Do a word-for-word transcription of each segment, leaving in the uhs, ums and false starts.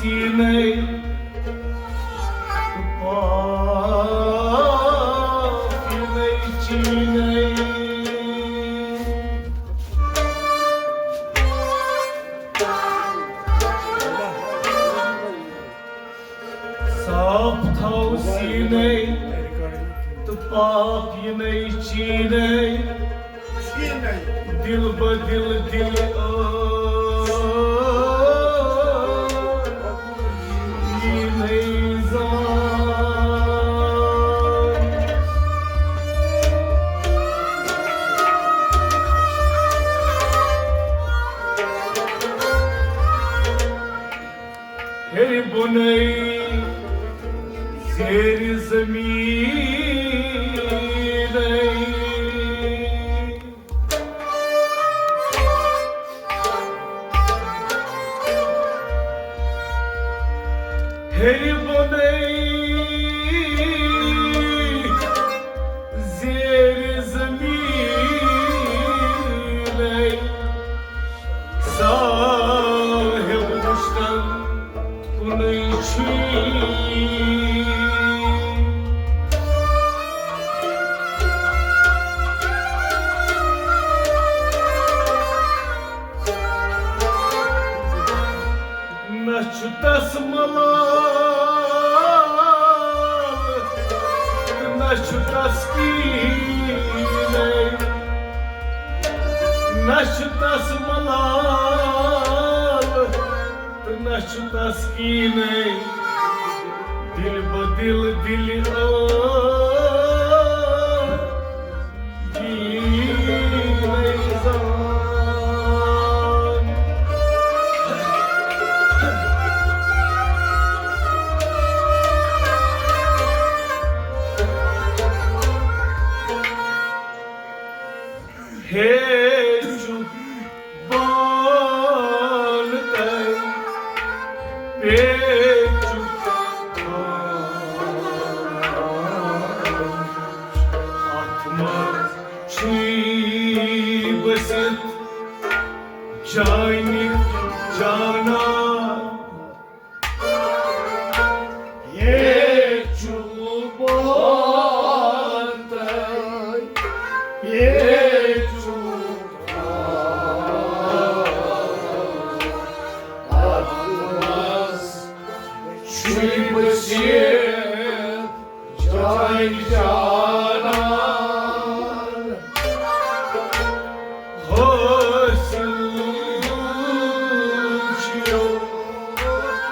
چیٖنَے، پاپینَے چیٖنَے۔ صاف تھاو سیٖنَے تہٕ پاپینَے چیٖنَے۔ دل بدل دل آئی نئی زان۔ ہیٚرِ بۄنَے زیرِ زمینَے۔ ہیٚرِ بۄنَے زیرِ زمینَے۔ صاحب وُچھتن کُنُے چھُے۔ نہ چھُ تس ملال تہٕ نہ چھُ تس کیٖنَے۔ نہ چھُ تس ملال تہٕ نہ چھُ تس کیٖنَے۔ دل بدل دل آئی نئی زان۔ ہے چُپ بانہٕ تَے پیچُک تھان۔ اَتھ منٛز چھُے بٔسِتھ جانہِ جانان۔ یے چھُ بہار تہٕ یے چھُ بہار۔ اَتھ منٛز چھُے بٔسِتھ جانہِ جانان۔ حٲصِل چھُ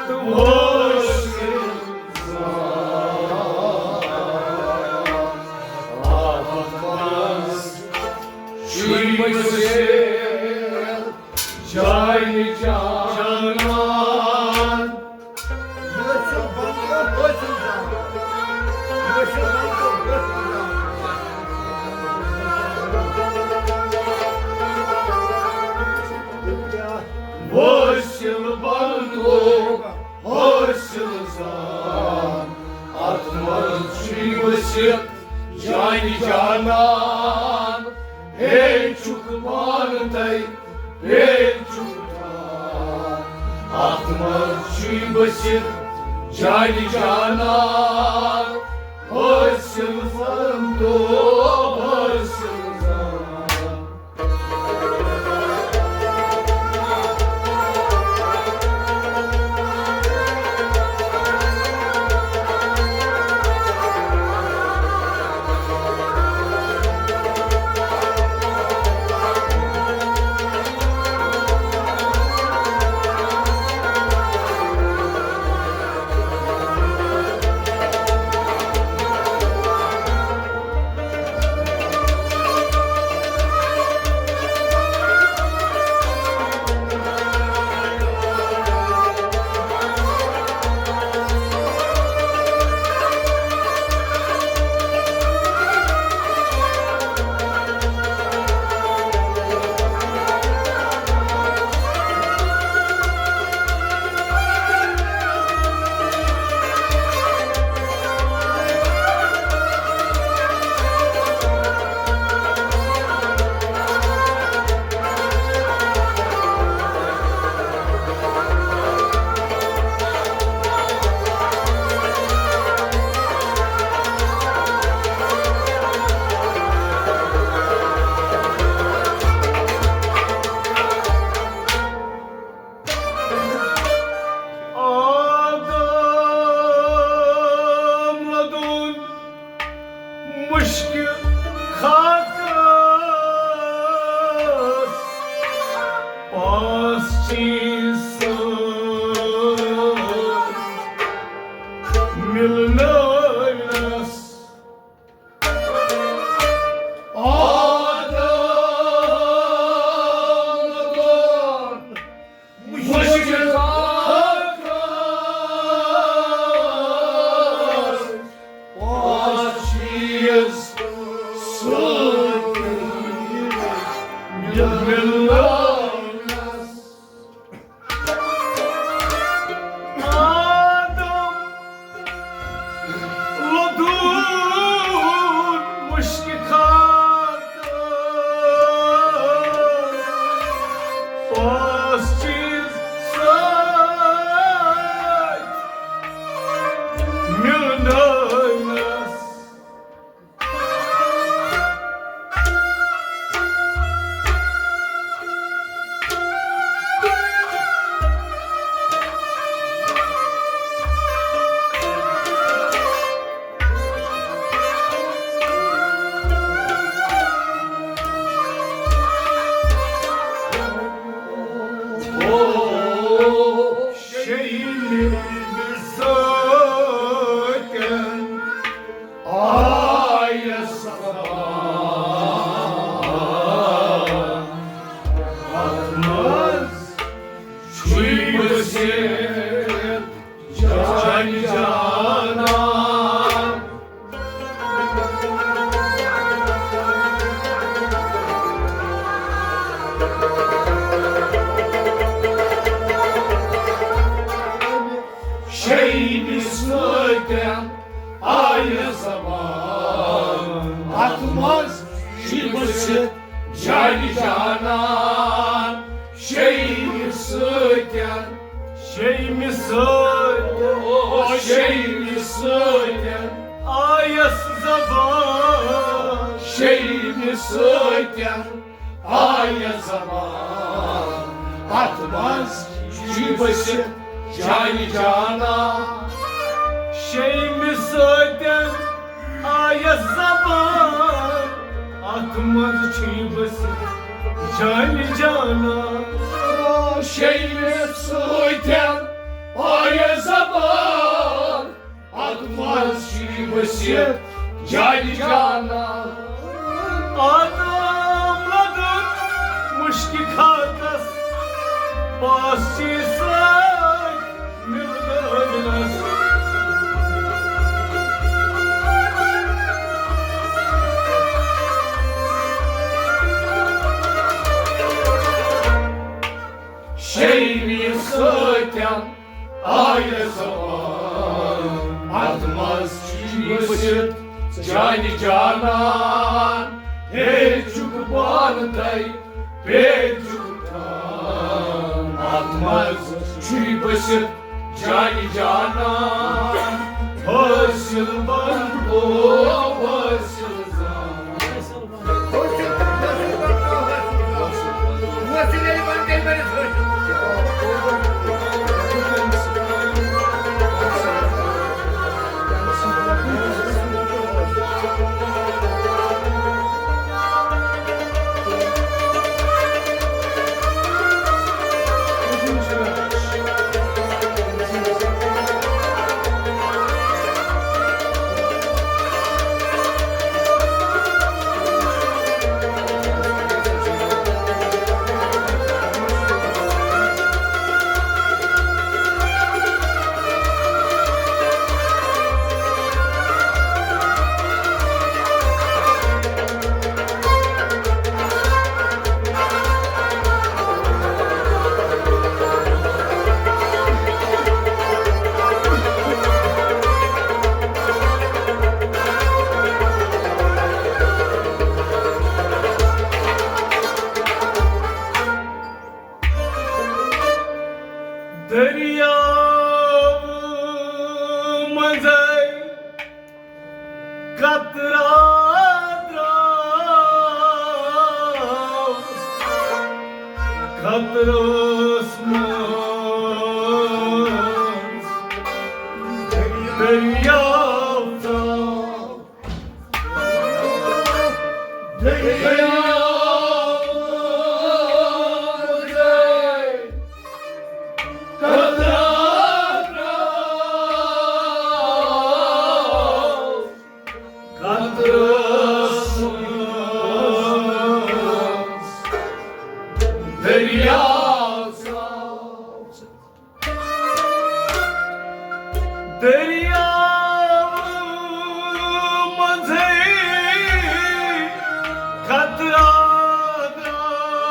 تہٕ حٲصِل زان۔ اَتھ منٛز چھُے بٔسِتھ جانہِ جانان۔ حٲصِل بنٛگو، حٲصِل زان۔ اَتھ منٛز چھُے بٔسِتھ جانہِ جانان۔ ہے چھُکھ پانہٕ تَے بیٚیہِ چھُکھ پان۔ اَتھ منٛز چھُے بٔسِتھ جانہِ جانان۔ حٲصِل زن تو حٲصِل زن۔ مِلنٲونس۔ آدم لدوٗن مُشکہِ خاکس، پاس چیٖز سۭتۍ مِلنٲونس۔ شیٚیِمہِ سۭتۍ آیس زبان، اتھ منٛز چھُے بٔسِتھ جانہِ جانان۔ شیٚیِمہِ سۭتۍ آیہِ زبان، اتھ منٛز چھُے بٔسِتھ جانہِ جانان۔ شیٚیِمہِ سۭتۍ، شیٚیِمہِ سۭتۍ، او، شیٚیِمہِ سۭتۍ آیس زبان۔ شیٚیِمہِ سۭتۍ آیس زبان، اتھ منٛز چھُے بٔسِتھ جانہِ جانان۔ شیٚیِمہِ سۭتۍ آیس زبان، اتھ منٛز چھُے بٔسِتھ جانہِ جانان۔ او، شیٚیِمہِ سۭتۍ آیس زبان، اتھ منٛز چھُے بٔسِتھ جانہِ جانان۔ آدم لدوٗن مُشکہِ خاکس، پاس چیٖز سۭتۍ مِلنٲونس۔ شیٚیِمہِ سۭتۍ آیس زبان، اتھ منٛز چھُے بٔسِتھ جانہِ جانان۔ ہیٚچھُکھ پانہٕ تہِ پیٚچُکھ ٹھان، اتھ منٛز چھُے بٔسِتھ جانہِ جانان۔ حٲصِل بنٛد گوٚو حٲصِل زان۔ دٔریاو منٛزَے قطرٕ درٛاو، قطرس منٛز دٔریاو ژاو۔ دٔریاو منٛزَے قطرٕ درٛاو، قطرس منٛز دٔریاو ژاو۔ دٔریاو منٛزٕے قطرٕ درٛاو۔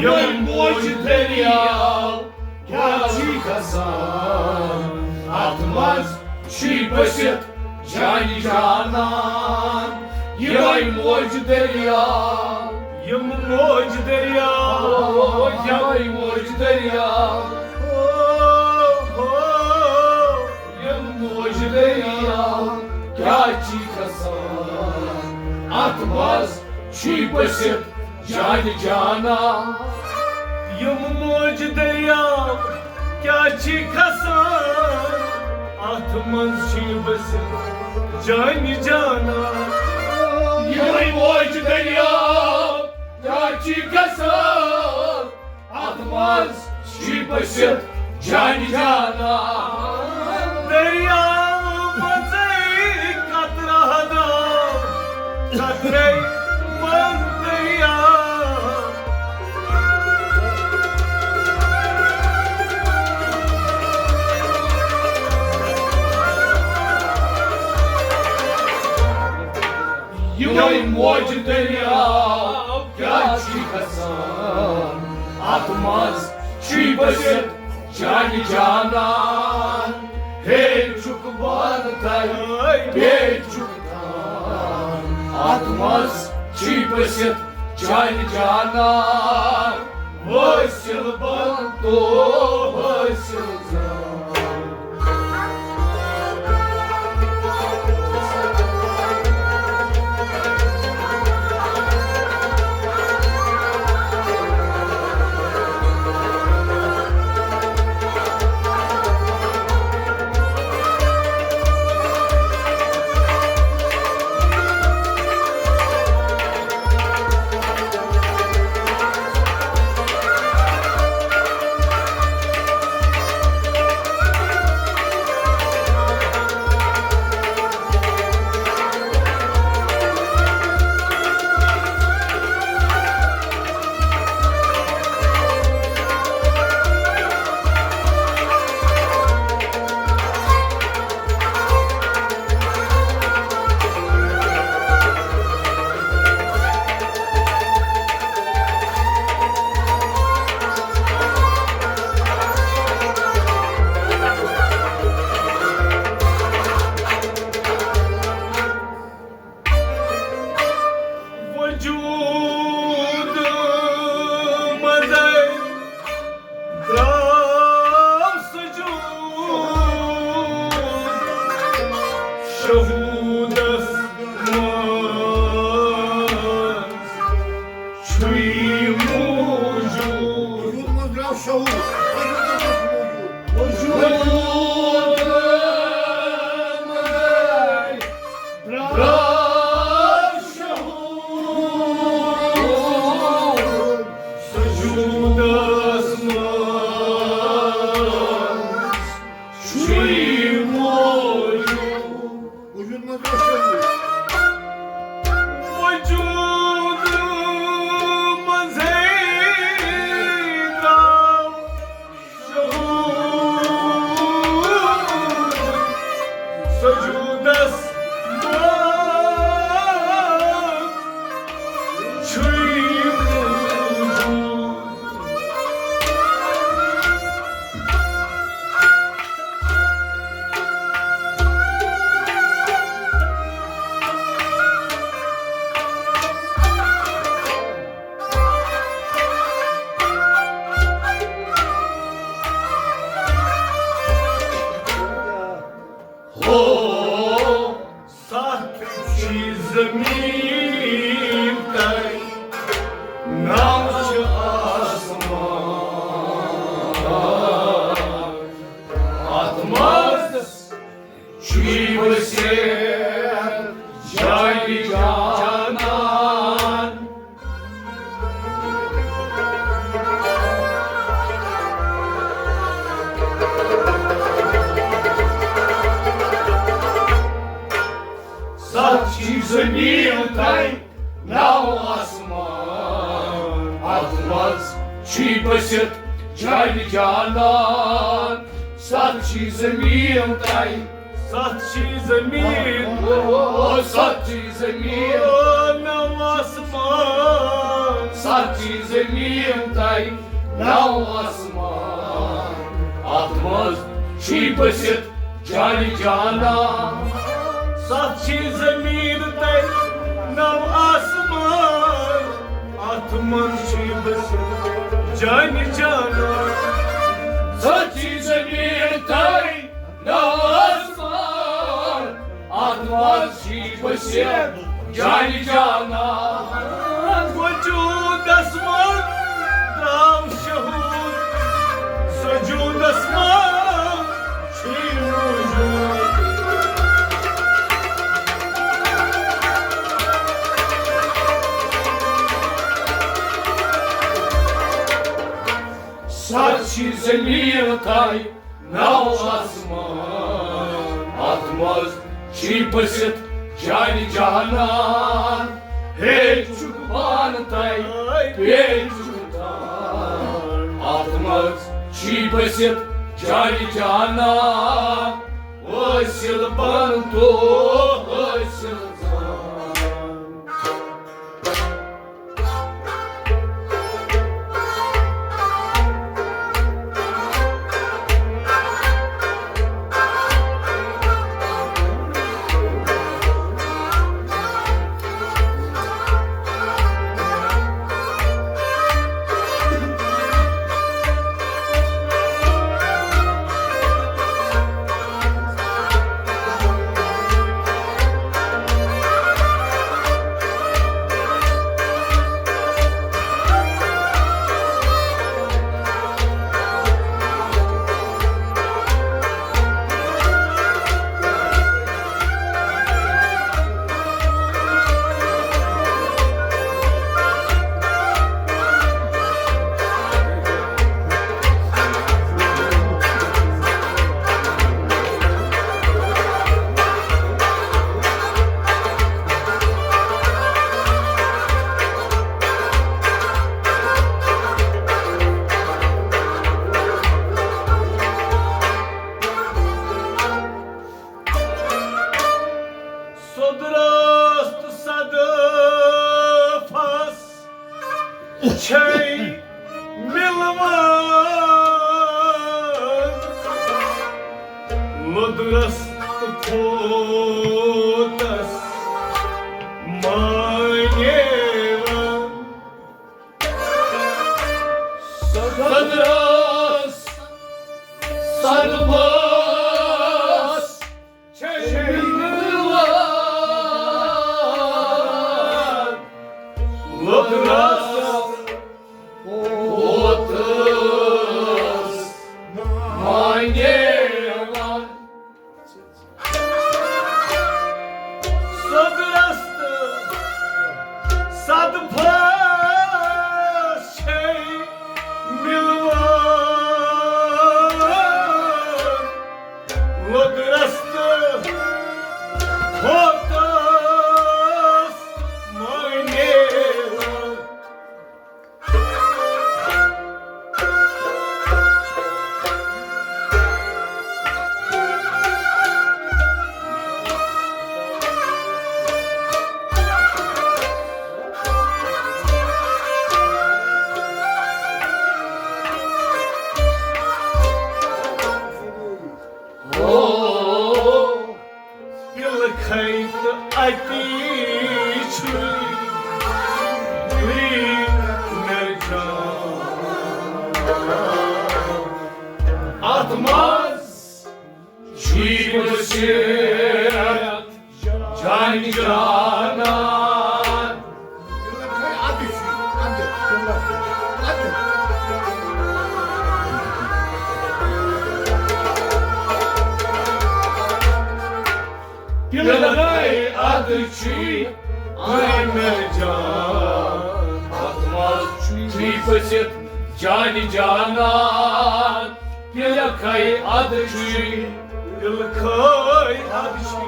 یِم موج دٔریاو کیٛاہ چھی کھسان، اَتھ منٛز چھی پٔسِتھ جانہِ جانان۔ یِمَے موج دٔریاو، یِم موج دٔریاو، یِمَے موج دٔریاو۔ یِم موج دٔریاو کیٛاہ چھی کھسان، اَتھ منٛز چھی پٔسِتھ جانہِ جانان۔ یِم موج دٔریاو کیٛاہ چھی کھسان، اَتھ منٛز چھی پٔسِتھ جانہِ جانان۔ یِمَے موج دٔریاو کیٛاہ چھی کھسان، اَتھ منٛز چھی پٔسِتھ جانہِ جانان۔ دٔریاو منٛزٕے قطرٕ ہنا، قطرَے منٛز دٔریاو۔ یِمَے موج دٔریاو کیٛاہ چھی کھسان، اَتھ منٛز چھی پٔسِتھ جانہِ جانان۔ ہے چھُکھ بانہٕ تَلہِ، بیٚیہِ چھُکھ تھان، اَتھ منٛز چھی پٔسِتھ جانہِ جانان۔ حٲصِل بنتو حٲصِل جان۔ وجود منٛزے درٛاو سجود شہودس منٛز چھُے موجود۔ وجود منٛز درٛاو شہود، وجود منٛز اوس موجود۔ وجود منٛزے درٛاو شہود سجودس منٛز چھُے موجود۔ وجود منٛز اوس شہود۔ وجود منٛزے درٛاو شہود سجودس منٛز چھُے موجود۔ ہو، ستھ چیز زمین تہٕ نو چھِ آسمان۔ اتھ منٛز چھُے وسیع جانہِ جانان۔ ستھ چھی زمین تہٕ نو آسمان، اتھ منٛز چھی بٔسِتھ جانہِ جانان۔ ستھ چھی زمین تہٕ ستھ چھی زمین۔ او، ستھ چھی زمین۔ او، نو آسمان۔ ستھ چھی زمین تہٕ نو آسمان، اتھ منٛز چھی بٔسِتھ جان جانان۔ ستھ چھی زمین تہٕ نو آسمان، اتھ منٛز چھی بٔسِتھ جان جانان۔ ستھ چھی زمین تہٕ نو آسمان، اتھ منٛز چھی بٔسِتھ جان جانان۔ وجوٗدس منٛز درٛاو شہوٗد، سجوٗدس منٛز چھی موٗجوٗد۔ ستھ چھی زمین تہٕ نو آسمان، اتھ منٛز چھی بٔسِتھ جان جانان۔ ہے چھُکھ پانہٕ تہٕ بیٚیہِ چھُکھ تان، اتھ منٛز چھی بٔسِتھ جان جانان۔ حٲصِل بن تو حٲصِل زان۔ سوٚدرَس تہٕ صدفَس چھے مِلوان، لوٚدرَس تہٕ پھوتَس مانیوان۔ سوٚدرَس صدفَس چھے مِلوان، لوٚدرَس پھوتَس مانیوان۔ سوٚدرَس تہٕ صدفَس چھے مِلوان، لوٚدرَس تہٕ پھوتَس مانیوان۔ ہو، پِلہٕ کھَے تہٕ اَتی چھُے مےٚ جان۔ اَتھ منٛز چھُے بٔسِتھ جان جانان۔ پِلہٕ کھَے اَدٕ چھُے آمر جان، اَتھ منٛز چھُے بٔسِتھ جان جانان۔ پِلہٕ کھَے اَدٕ چھُے، پِلہٕ کھَے اَدٕ چھُے،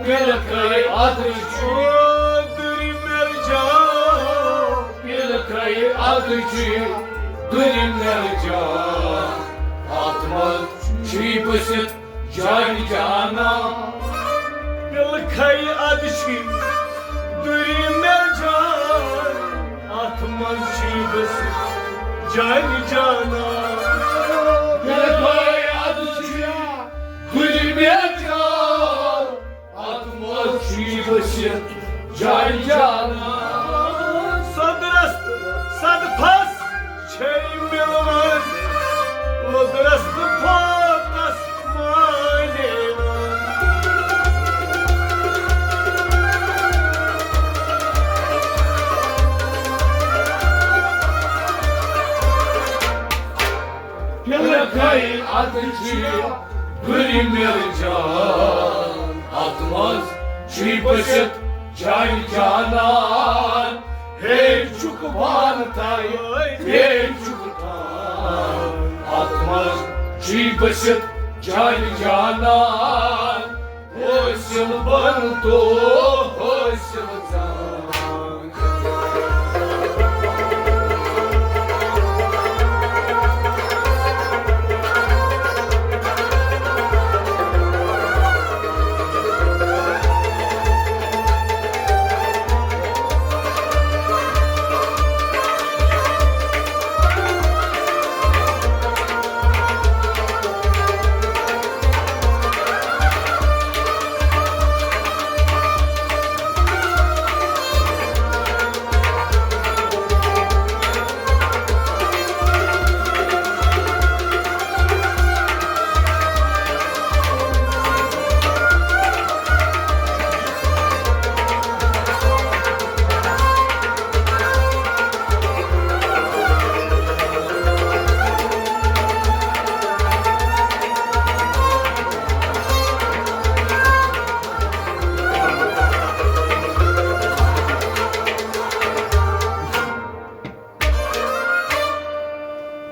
پِلہٕ کھَے اَدٕ چھُے۔ دُرِ مےٚ جان، پِلہٕ کھَے اَدٕ چھُے، دُرِ مےٚ جان۔ اَتھ منٛز چھُے بٔسِتھ جان جانان۔ پِلہٕ کھَے اَدٕ چھُے، دُرِ مےٚ جان۔ اتھ منٛز چھُے بٔسِتھ جانہِ جانان۔ یہِ گٔے ادٕ چھُے گُلہِ مےٚ جان۔ اتھ منٛز چھُے بٔسِتھ جانہِ جانان۔ سۄدرس تہٕ صدفس چھے مِلوان، وۄدرس تہٕ پھوکس مانیوان۔ یِتھَے اَتھ چھِ گُرۍ مِل جان، اَتھ منٛز چھُے بٔسِتھ جانہِ جانان۔ ہے چھُکھ بانہٕ تھاوِ، ہے چھُکھ تھاوان، اَتھ منٛز چھُے بٔسِتھ جانہِ جانان۔ حٲصِل بَن تو حٲصِل جان۔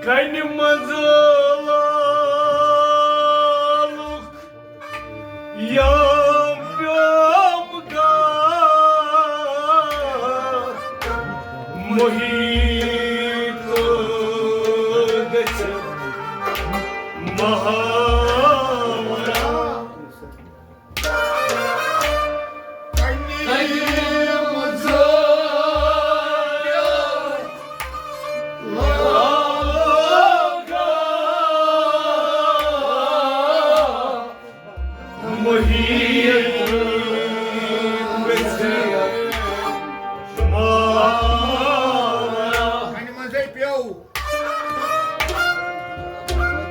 کنہِ منٛز لالُک یا پیوم گاہ محیط گژھِ محاورہ۔ محیط گژھِ محاورہ۔ کنہِ منٛزے پیوٚو۔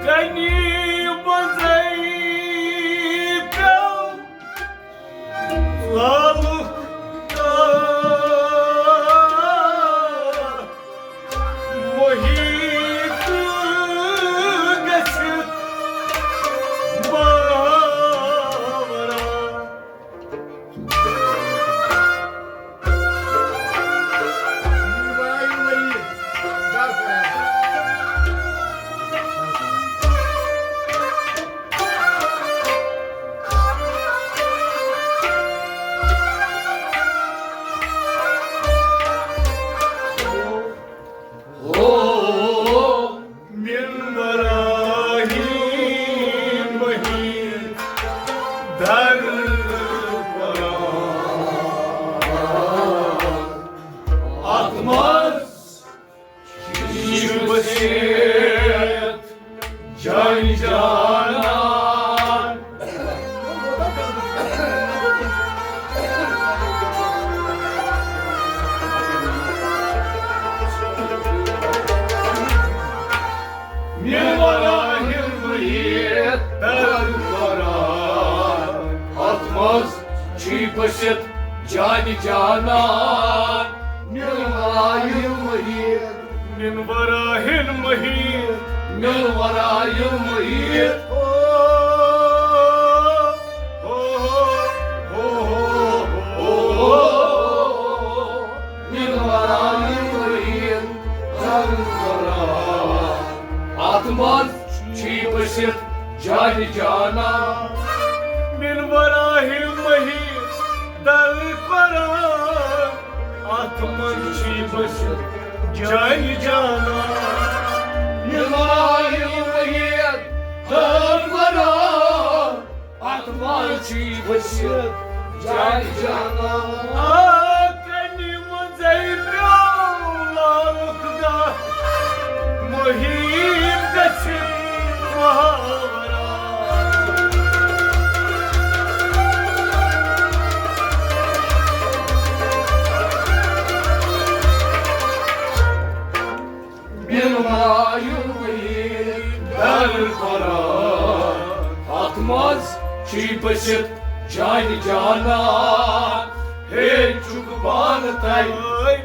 کنہِ منٛزے پیوٚو۔ لالُک محیط گژھِ محاورہ۔ ہو، من ورائے محیط در قرار۔ اتھ منٛز چھِ بٔسِتھ جانہِ جانان۔ من ورائے محیط در قرار۔ اتھ منٛز چھِ بٔسِتھ جانہِ جانان۔ من ورائے محیط۔ من ورائے محیط۔ من ورائے محیط۔ ہو، ہو، ہو۔ من ورائے محیط۔ اتھ منٛز چھِ بٔسِتھ جانہِ جانان۔ من ورائے محیط در قرار۔ اتھ منٛز چھِ بٔسِتھ جانہِ جانان۔ من ورائے محیط در قرار۔ اتھ منٛز چھِ بٔسِتھ جانہِ جانان۔ آ، کنہِ منٛزے پیوٚو شہید گژھِ مہارا۔ بِلوایُن وحید در قرار۔ اتھ منٛز چھُے بٔسِتھ جانہِ جانان۔ ہے چُک بانہٕ تَے،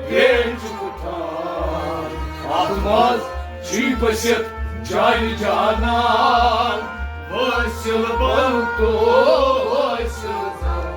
ہے چُک ٹھان۔ اتھ منٛز چھُے بٔسِتھ جانہِ جانان۔ وٲصِل بَن تو وٲصِل زَن۔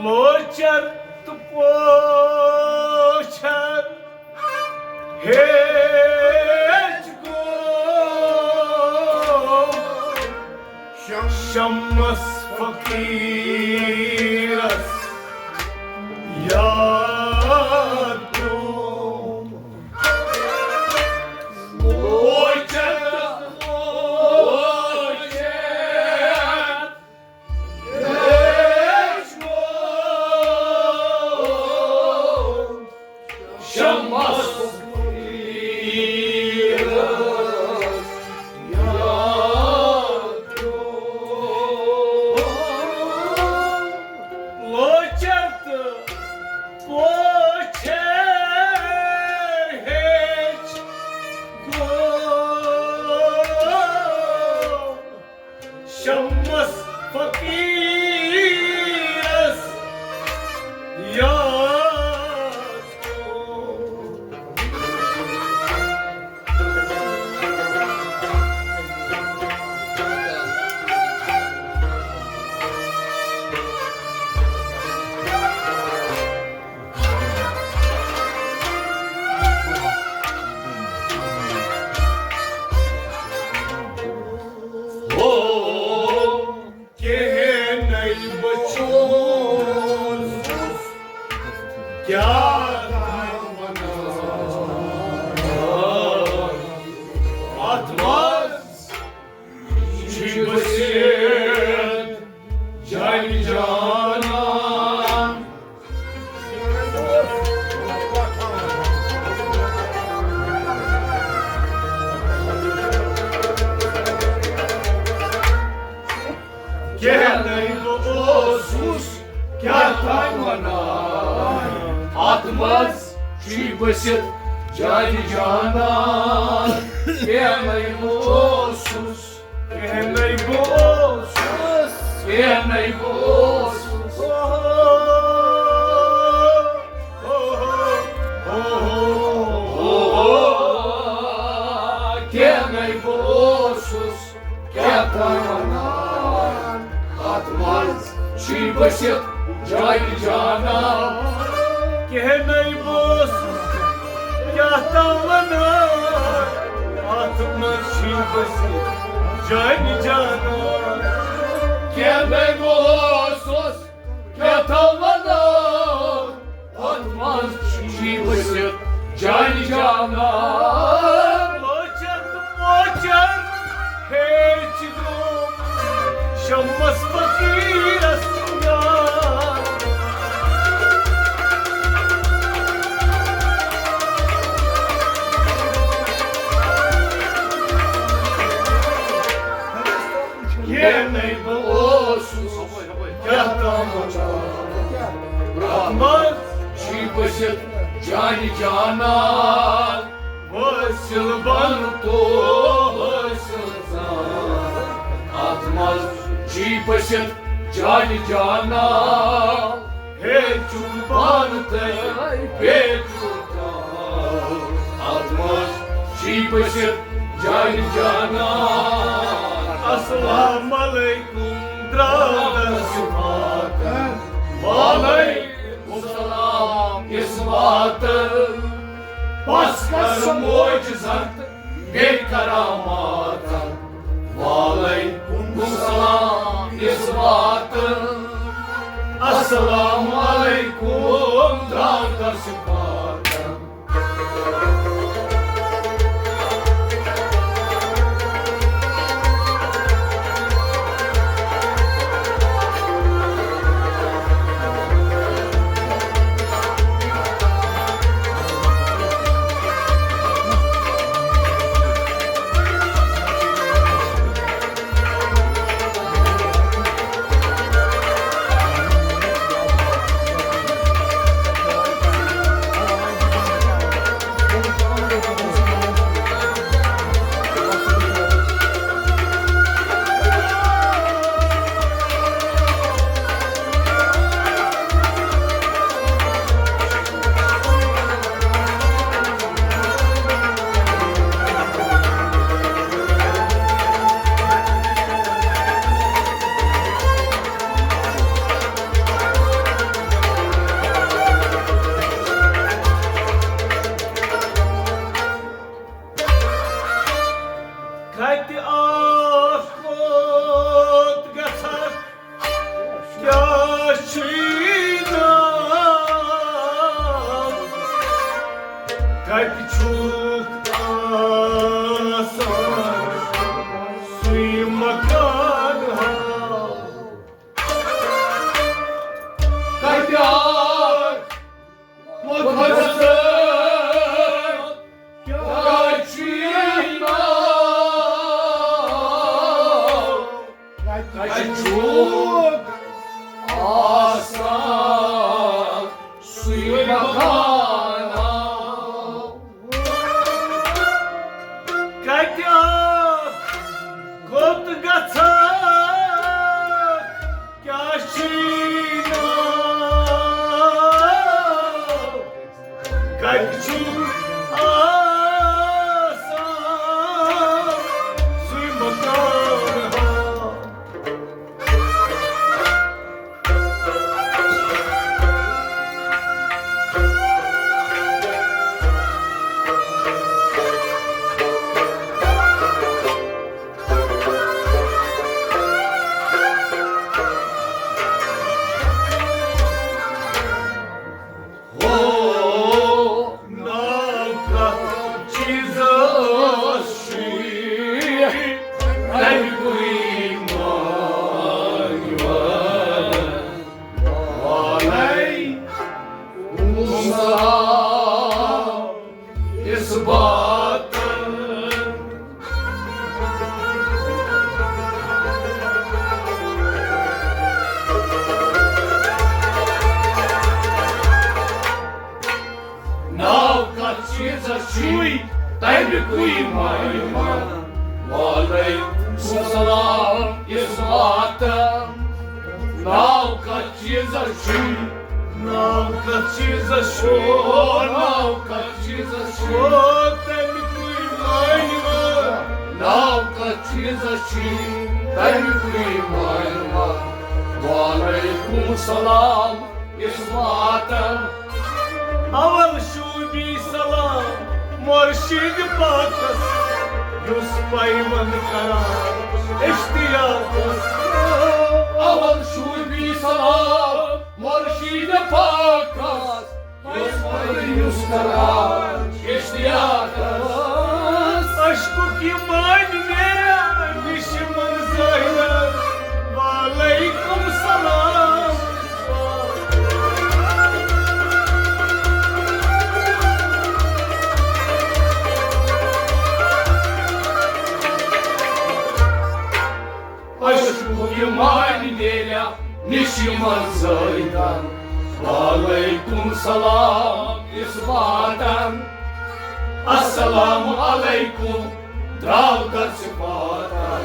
لوچر تہٕ پوچھر ہیٚچھ گوٚو شمس فقیرس یاد پیوٚو۔ لوچر تہٕ پوچھر شمس لوچر تہٕ پوچھر ہیٚچھ گوٚو شمس فقیرس یاد پیوٚو۔ ہو، کہنے بچھوس کیا وَنان۔ اتھ منٛز چھُ بٔسِتھ جانہِ جانان۔ کہنے بہٕ اوسُس کیٛاہ تام وَنان۔ اتھ منٛز چھُے بٔسِتھ جانہِ جانان۔ کہنے بہٕ اوسُس کہنے بہٕ اوسُس، کہنے بہٕ اوسُس۔ کہنے بہٕ اوسُس، کیٛاہ تام وَنان۔ اتھ منٛز چھُے بٔسِتھ جانہِ جانان۔ کہنے بہٕ اوسُس کیٛاہ تام وَنان، اتھ منٛز چھُے بٔسِتھ جانہِ جانان۔ کہنے بہٕ اوسُس کیٛاہ تام وَنان، اتھ منٛز چھُے بٔسِتھ جانہِ جانان۔ لوچر تہٕ پوچر ہیٚچھ گوٚو شمس فقیرس یاد۔ کیٛاہ تام وُچھان۔ رحمت چھی بٔسِتھ جانہِ جانان۔ وٲصِل بن تو حٲصِل زان۔ اتھ منٛز چھی بٔسِتھ جانہِ جانان۔ ہے چُھ پانہٕ تہٕ بیٚیہِ چُھ کانٛہہ۔ اتھ منٛز چھی بٔسِتھ جانہِ جانان۔ السلام علیکم درٛاو درس واتن۔ وعلیکم السلام اثباتن۔ پس کر معجزت بیٚیہِ کراماتن۔ وعلیکم السلام اثباتن۔ السلام علیکم درٛاو درس واتن۔ کتہِ اکھ کوٚت گژھکھ؟ کیٛاہ چھُے ناو؟ کتہِ چھُکھ آسان؟ سُے مکان ہاو۔ کتہِ آکھ مُختصر؟ کیٛاہ چھُے ناو؟ کتہِ چھُکھ آسان سُے مکان ہاو؟ کتہِ آکھ کوٚت گژھکھ؟ کیٛاہ چھُے ناو؟ کتہِ چھُکھ آسان سُے مکان ہاو؟ ہو، ناو کتھ چیٖزس چھُے، تَمہِ کُے مانہِ وَن۔ وعلیکم السلام۔ اثباتن۔ ناو کتھ چیٖزس چھُے، تَمہِ کُے مانہِ وَن۔ وعلیکم السلام اثباتن۔ ناو کتھ چیٖزس چھُے؟ ناو کتھ چیٖزس چھُے؟ ناو کتھ چیٖزس چھُے؟ او، تَمہِ کُے مانہِ وَن۔ ناو کتھ چیٖزس چھُے؟ تَمہِ کُے مانہِ وَن۔ وعلیکم السلام اثباتن۔ اول شوٗبی سلام مرشد پاکس، یُس پیوند کران اشتیاقس۔ اول شوٗبی سلام مرشد پاکس، یُس پیوند کران اشتیاقس۔ اشکُک یہِ مانہِ مےٚ، یہِ چھِ منظر۔ وعلیکم سلام۔ اشکُک یہِ مانہِ مےٚ، نِش یِمن زٲیدن۔ وعلیکم سلام اِثباتن۔ السلام علیکم درٛاو در صفاتن۔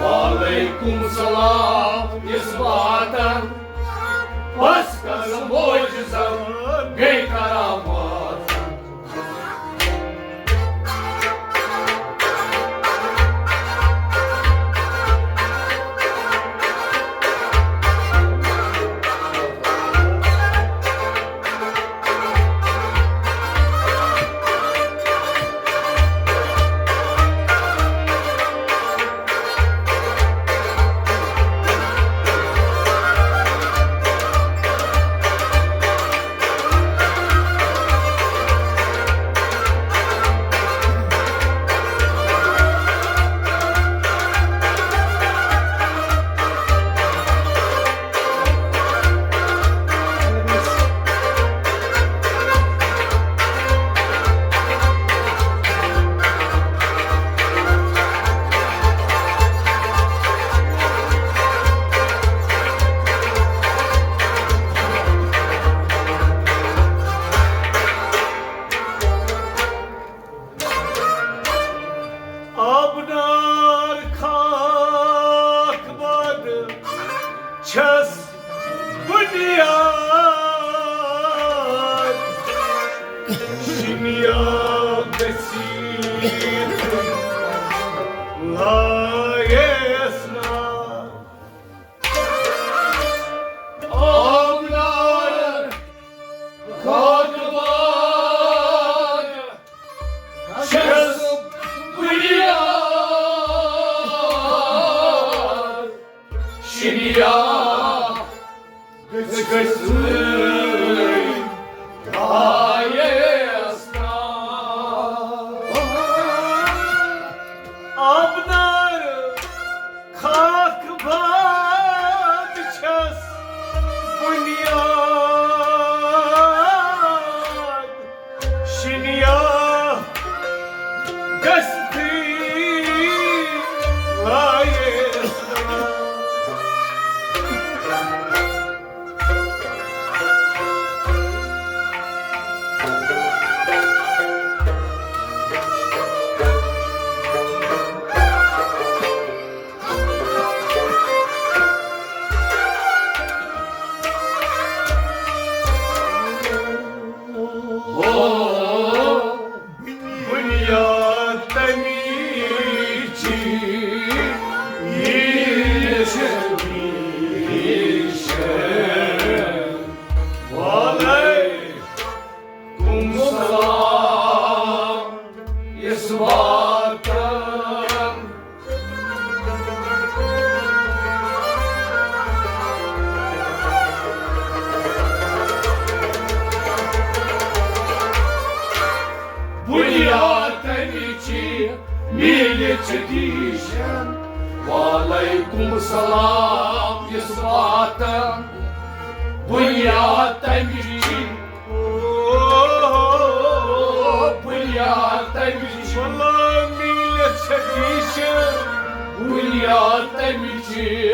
وعلیکم سلام اِثباتن۔ بس قسم معجزن بیٚیہِ کراماتن۔ آبنار خاک باد چھس بنیاد، شِنیاد گژھی لایس نار۔ آبنار خاک باد چھس بنیاد، شِنیاد گژھِ گژھٕنۍ آیس نار۔ آبنار خاک باد چھس بنیاد، شِنیاد گژھتھٕے لایس نار۔ بنیاد تمیچی، میٖر چھِ میٖر چھِ۔ وعلیکم سلام اِثباتن۔ بنیاد تمیچی، میٖر چھِ میٖر چھِ۔ وعلیکم سلام اِثباتن۔ بنیاد تمیچی، بنیاد تمیچی۔ واللہ میٖر چھِ میٖر چھِ۔ بنیاد تمیچی،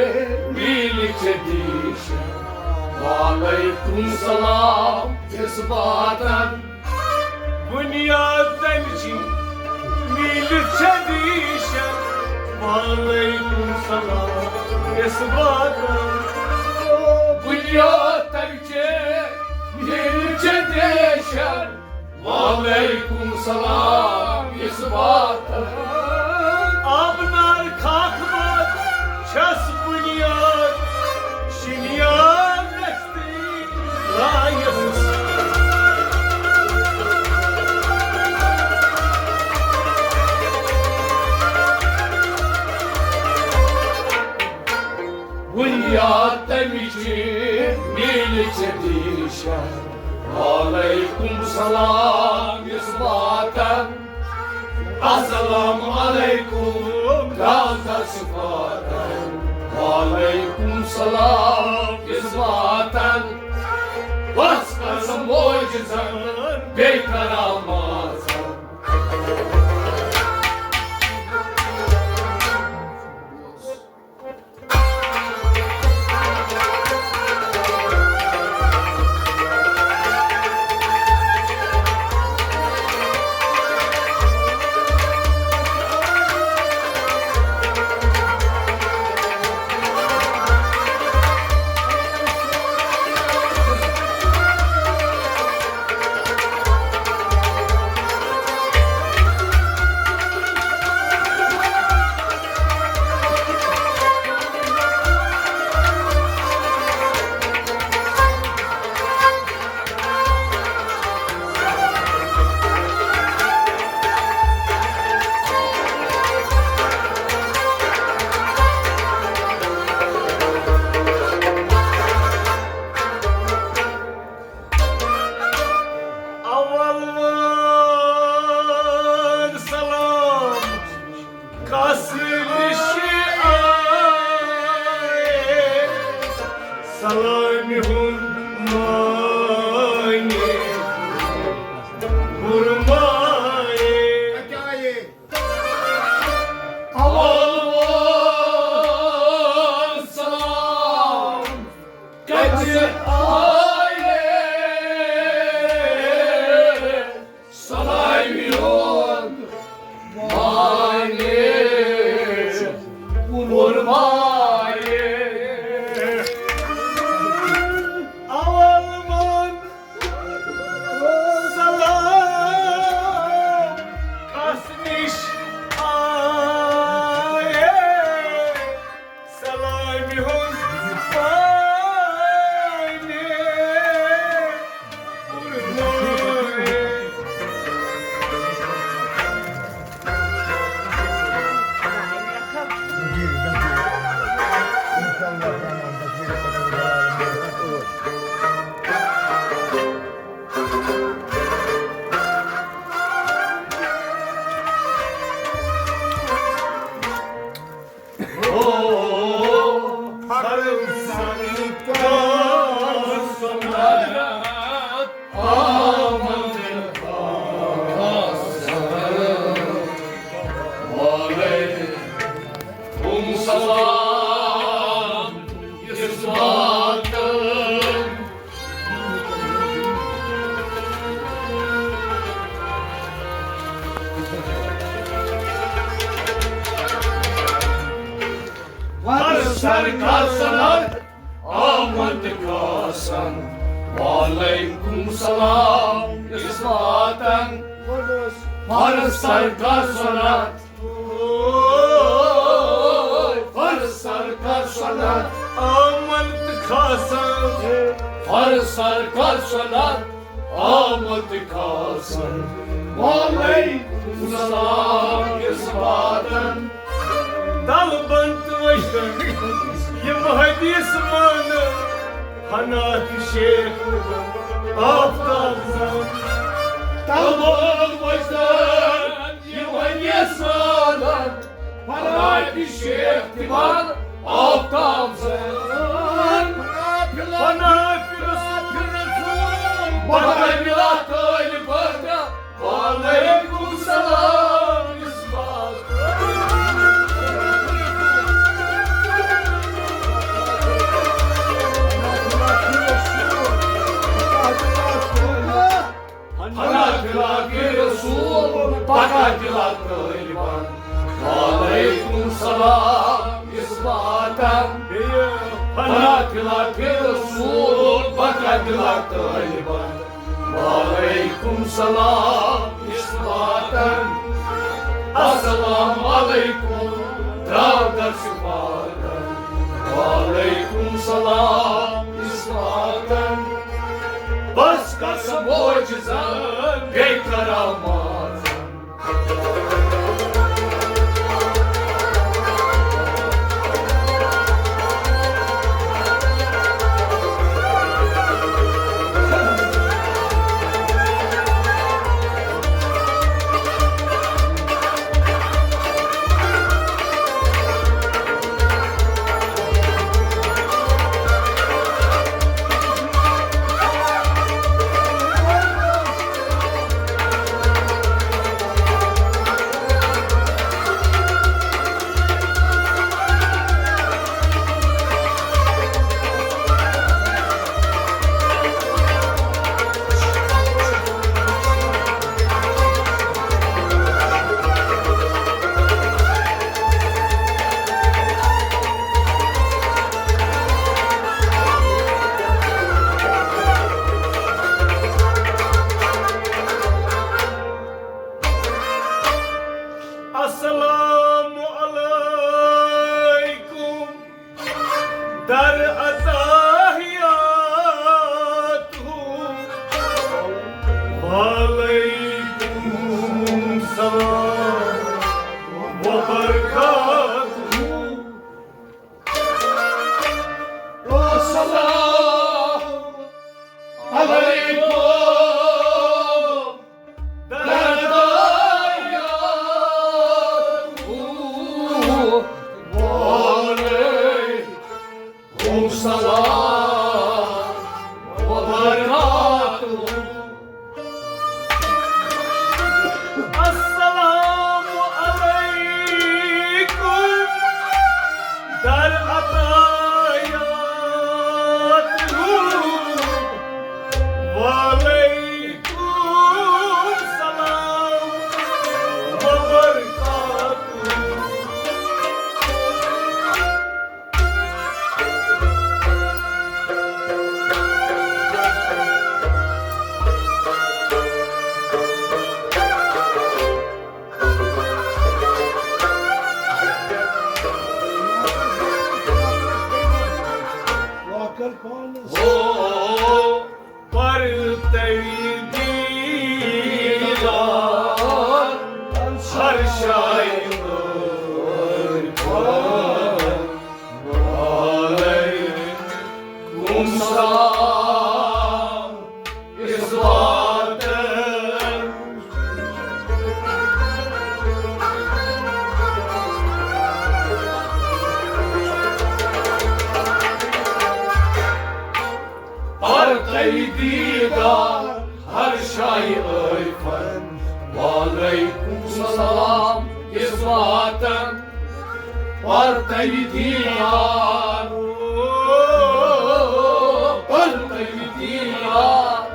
میٖر چھِ میٖر چھِ۔ وعلیکم سلام اِثباتن۔ بنیاد تمچی، میٖر چھِ میٖر چھِ۔ وعلیکم سلام اِثباتن۔ بنیاد تمچی، میٖر چھِ میٖر چھِ۔ وعلیکم سلام اِثباتن۔ آبنار خاک باد چھس بنیاد، شِنیاد گژھِ لایس۔ بنیاد تمچی، میٖر چھِ میٖر چھِ۔ وعلیکم سلام اِثباتن۔ السلام علیکم داتا صفاتن۔ وعلیکم سلام اِثباتن۔ بس قسم معجزن بیٚیہِ کراماتن۔ سلامہِ ہُنٛد معنی قربانی۔ اول سلام کتہِ آیے؟ سلامہِ ہُنٛد معنی قربانی۔ اول وَن سلام کس نِش آیے؟ سلامہِ ہُنٛد معنی قربانی۔ ہر سر کا سند آمد خاصن، وعلیکم سلام اس واتن۔ ہر سر کا سند، ہر سر کا سند آمد خاصن، ہر سر کا سند آمد خاصن، وعلیکم سلام اس واتن۔ طلبن تہٕ وۄجدن یِم حدیث مانن، فنا تہٕ شیخ آفتاب زن۔ طلبن وۄجدن یِم حدیث مانن، فنا تہٕ شیخ تِمن آفتاب زن۔ فنا فی رسول، بہا ملا طالبن۔ وعلیکم سلام اس بات۔ فنا فی رسول، بہا ملا طالبن۔ وعلیکم سلام اس واتن۔ فنا فی رسول، بہا ملا طالبن۔ وعلیکم سلام اس واتن۔ السلام علیکم، درودر سپاتن۔ وعلیکم سلام اس واتن۔ بس قسم معجزن بیٚیہِ کراماتن۔ ہو، پرتوی دیدار ہر شاعر عرفان، وعلیکم سلام اس بات۔ پرتوی دیدار ہر شاعر عرفان، وعلیکم سلام اس وطن۔ پرتوی دیدار، پرتوی دیدار،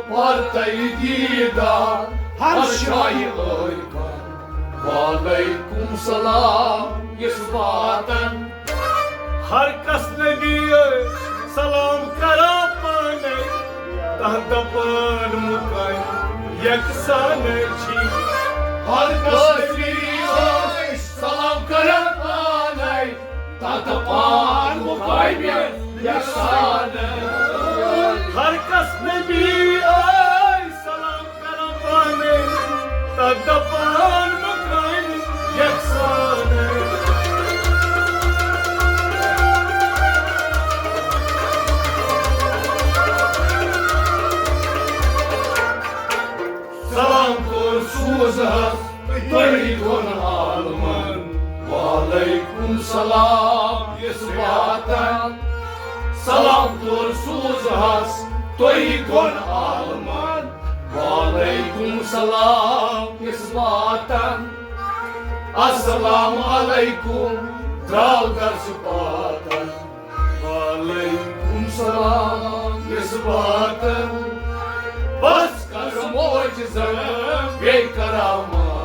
پرتوی دیدار ہر شاعر عرفان، وعلیکم سلام اس وطن۔ ہر کس نبی سلام کران پانے، تہ دپان مکان یکسان چھی۔ ہر کس نبی سلام کران پانے، تہ دپان مکان یکسان۔ ہر کس نبی سلام کران پانے، تہ دپان مکان یکسان۔ سلام کوٚر سوزہس تۄہہِ دۄن عالمن، وعلیکم سلام یس وطن۔ سلام کوٚر سوزہس تۄہہِ دۄن عالمن، وعلیکم سلام یس وطن۔ السلام علیکم درٛاو درس پاتن، وعلیکم سلام یس وطن۔ بس کر معجزہ بیٚیہِ کرامات۔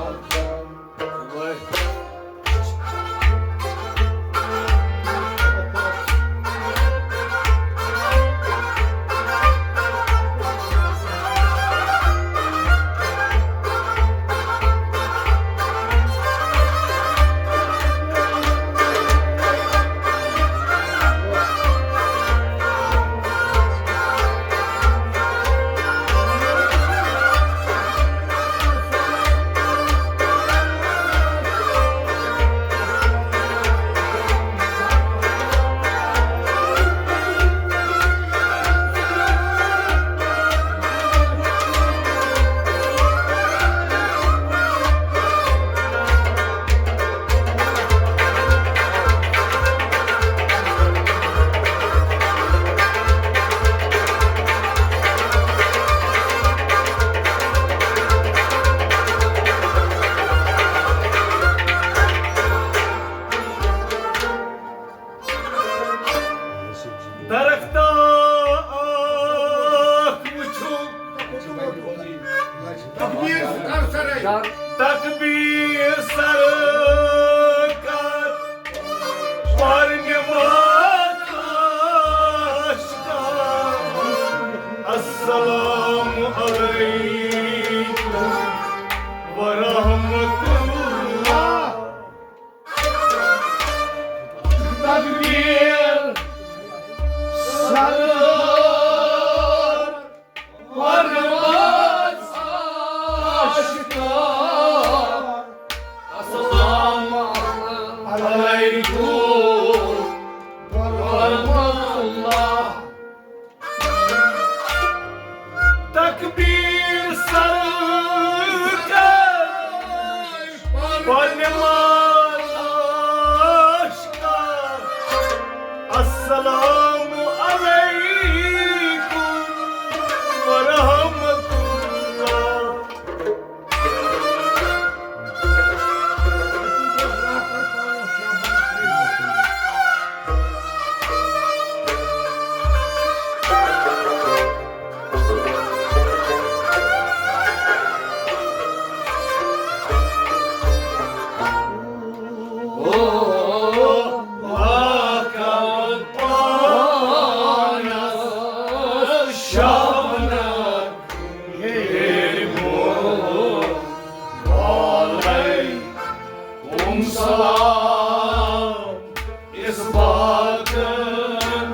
درختہ اکھ وٕچھو۔ تکبیر کر سرے۔ تکبیر سر کر۔ پر نماز آشکار۔ السلام علیکم ورحمۃ اللہ۔ تکبیر سر، پرواز آشکار۔ السلام علیکم ورحمۃ اللہ۔ تکبیر سر کر، پنماز آشکار۔ السلام علیکم ورحمۃ اللہ۔ سلام اثباتن۔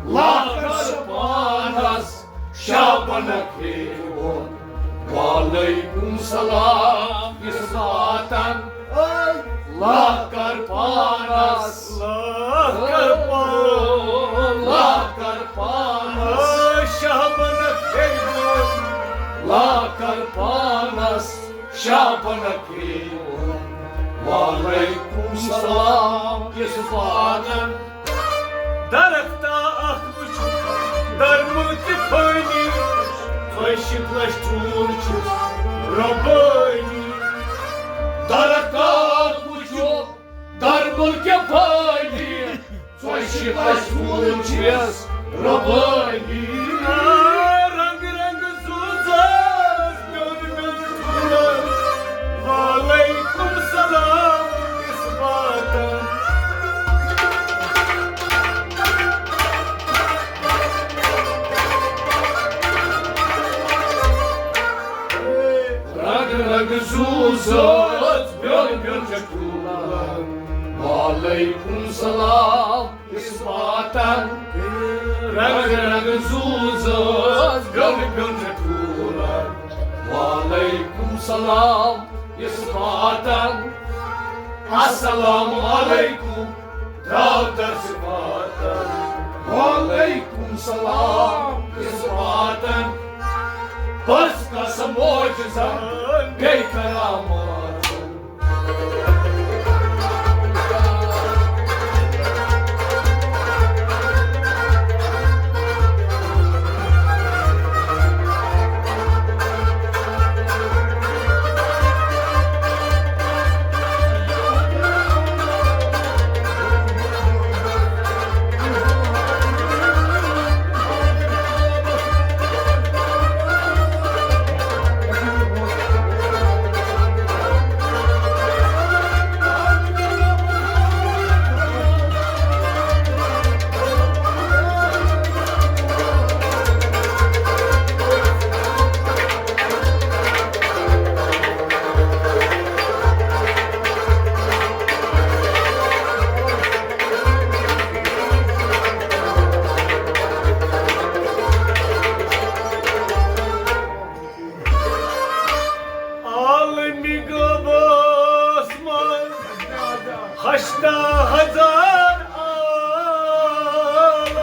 لاکر پانس شابنک ہیوٚن۔ وعلیکم سلام اثباتن۔ لاکر پانس۔ لاکر پانس۔ لاکر پانس۔ شابنک ہیوٚن۔ لاکر پانس۔ شابنک ہیوٚن۔ وعلیکم سلام اثباتن۔ درختا اکھ وٕچھ، درمُل تہِ پھٲلی، ژۄیہِ شیٖتھ لچھ ٹھوٗل چھِ رۄبٲنی۔ درختا اکھ وٕچھ، درمُل تہِ پھٲلی، ژۄیہِ شیٖتھ لچھ ٹھوٗل چھِس رۄبٲنی۔ رنگ رنگ زوٗزس میون میون ٹھوٗلن۔ وعلیکم سلام اثباتن۔ رنگ رنگ زوٗزس میون میون ٹھوٗلن۔ وعلیکم سلام اثباتن۔ رنگ رنگ زوٗزس بیوٚن بیوٚن ٹھوٗلن۔ وعلیکم سلام اثباتن۔ السلام علیکم درٛاو در صفاتن۔ وعلیکم سلام اثباتن۔ بس قسم معجزن بیٚیہِ کراماتن۔ عالمی غٲبس منٛز ہشتہ ہزار عالم۔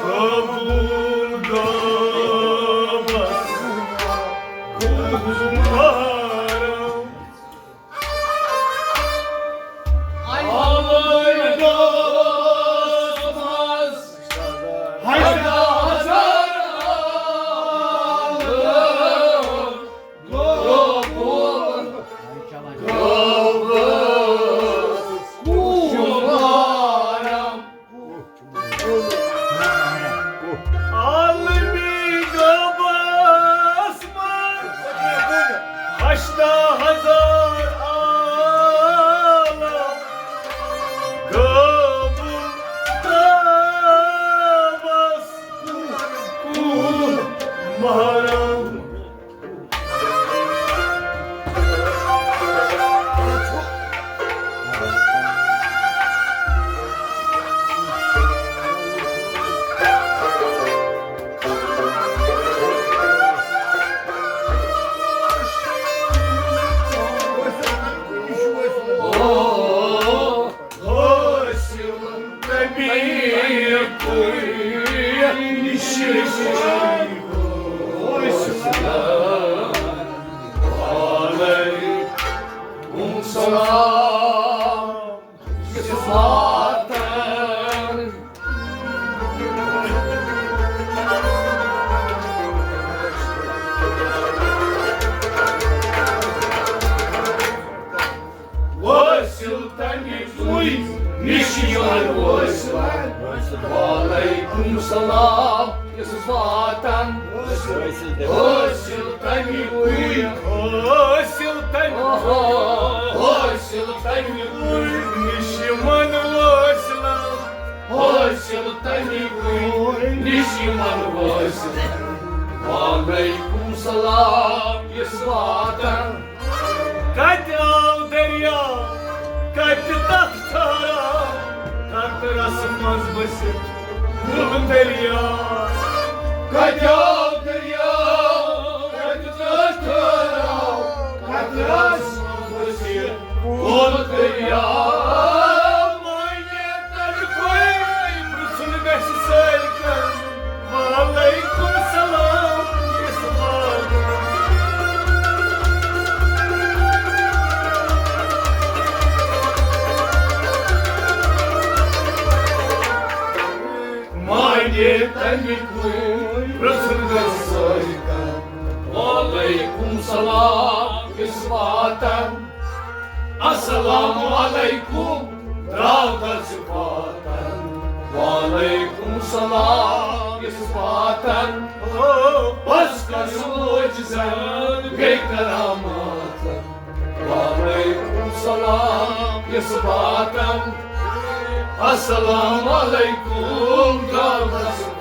قبول غٲبس محرم۔ عالمی غابس منٛز ہشتہ ہزار عالم غٲبُل غابس کُن محرم۔ حٲصِل تَمے کُے نِشٲنی حٲصِل۔ وعلیکم سلام۔ وٲصِل تَمہِ کُے نِشٲنی حٲصِل۔ وعلیکم سلام اثباتن۔ حٲصِل تَمہِ کُے۔ حٲصِل تَمہِ کُے۔ حٲصِل تَمہِ کُے۔ نِشٲنی حٲصِل۔ وعلیکم سلام یُس واتان۔ کتہِ آو دٔریاو، کتہِ تتھ ٹھہراو، قطرس منٛز بٔسِتھ کُل دٔریاو۔ کتہِ آو دٔریاو، کتہِ تتھ ٹھہراو، قطرس منٛز بٔسِتھ کُل دٔریاو۔ معنی تَمہِ پھٔلۍ پرٛژھُن گژھِ سٲلِکن۔ وعلیکم سلام، یُس واتان۔ معنی تَمہِ پھٔلۍ پرٛژھُن گژھِ سٲلِکن۔ وعلیکم سلام، یُس واتان۔ السلام علیکم، درٛاو در صفاتن۔ وعلیکم سلام، یُس واتن۔ بس کر معجزن، بیٚیہِ کراماتن۔ وعلیکم سلام، یُس واتن۔ السلام علیکم، درٛاو در صفاتن۔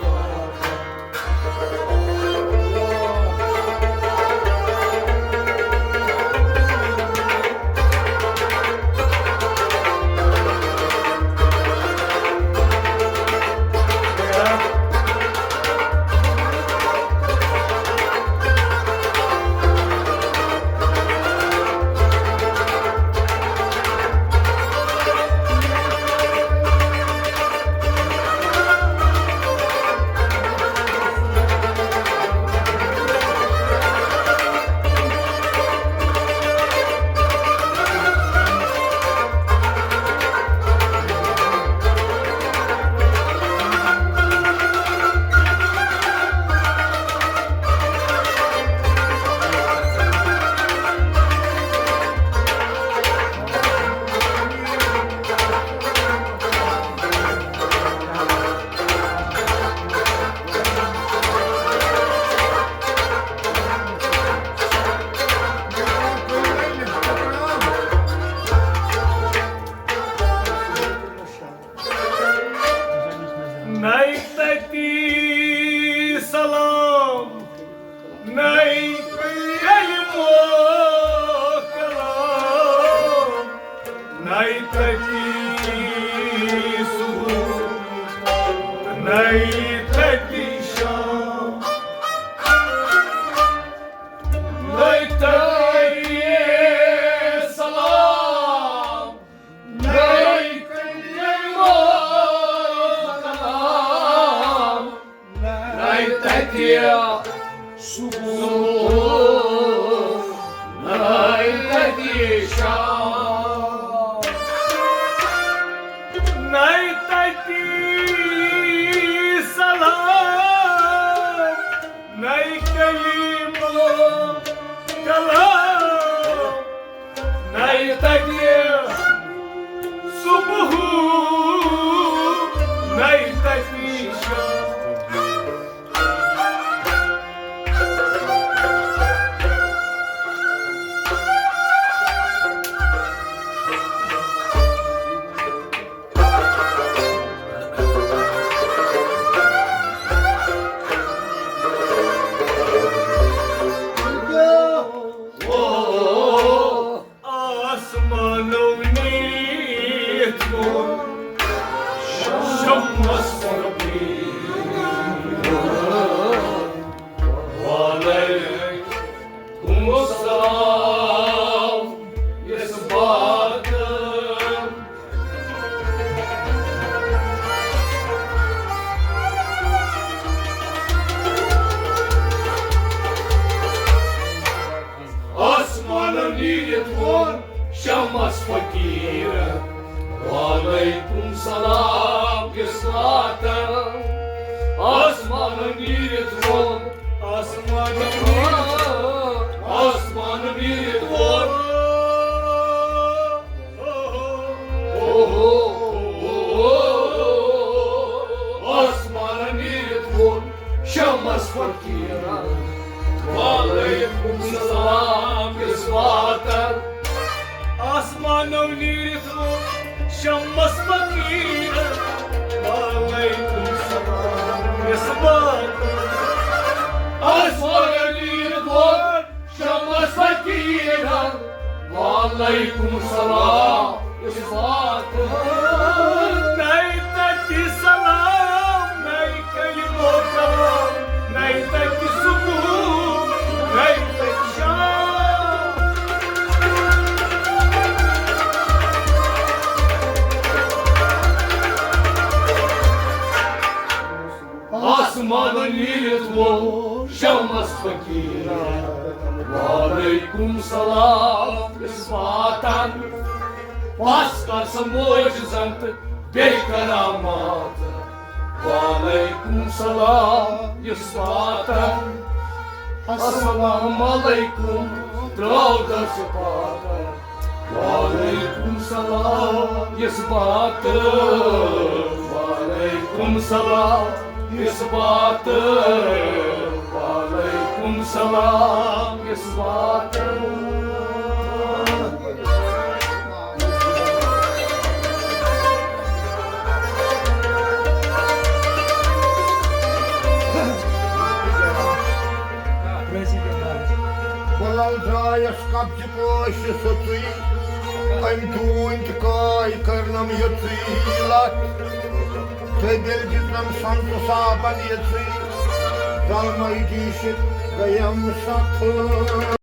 نَے تَتی سلام، نَے کلمو کلام، نَے تَتی صبح، نَے تَتی شام۔ نَے تَتی سلام، نَے کلمو کلام، نَے تَتی صبح، نَے تَتی شام۔ نَے تَتی سلام، نَے کلمو کلام، نَے تَتی صبح، نَے تَتی شام۔ آسمانو نیٖرِتھ ووٚن شمس ربی۔ وعلیکم السلام، یُس واتان۔ آسمانو نیٖرِتھ ووٚن شمس فقیٖرن، وعلیکم سلام یُس واتان۔ آسمانو نیٖرِتھ ووٚن، آسمانو نیٖرِتھ، آسمانو نیٖرِتھ ووٚن۔ آسمانن نیٖرِتھ ووٚن شمس فقیٖرن، وعلیکم سلام یُس واتن۔ آسمانو نیٖرِتھ ووٚن شمس فقیٖرن، مَنُن نیٖرِتھ وول شمس فقیٖر۔ وعلیکم سلام یُس واتان، پس کر سا معجزن تہٕ بیٚیہِ کرامات۔ وعلیکم سلام یُس واتان۔ السلام علیکم، ترٛاو درس پاتن۔ وعلیکم سلام یُس واتان۔ وعلیکم سلام یُس واتان۔ وعلیکم سلام یُس واتان۔ بلل درٛایس قبضہٕ پٲشہِ سٕژٕے، أمۍ ڈوٗنۍ تہٕ کاے کٔرنم یٔژٕے لتھ۔ تہٕ بیٚیہِ دِژنم سنٛگہٕ صابن یٔژٕے، زلمے دیٖشِتھ گٔیم ستھ۔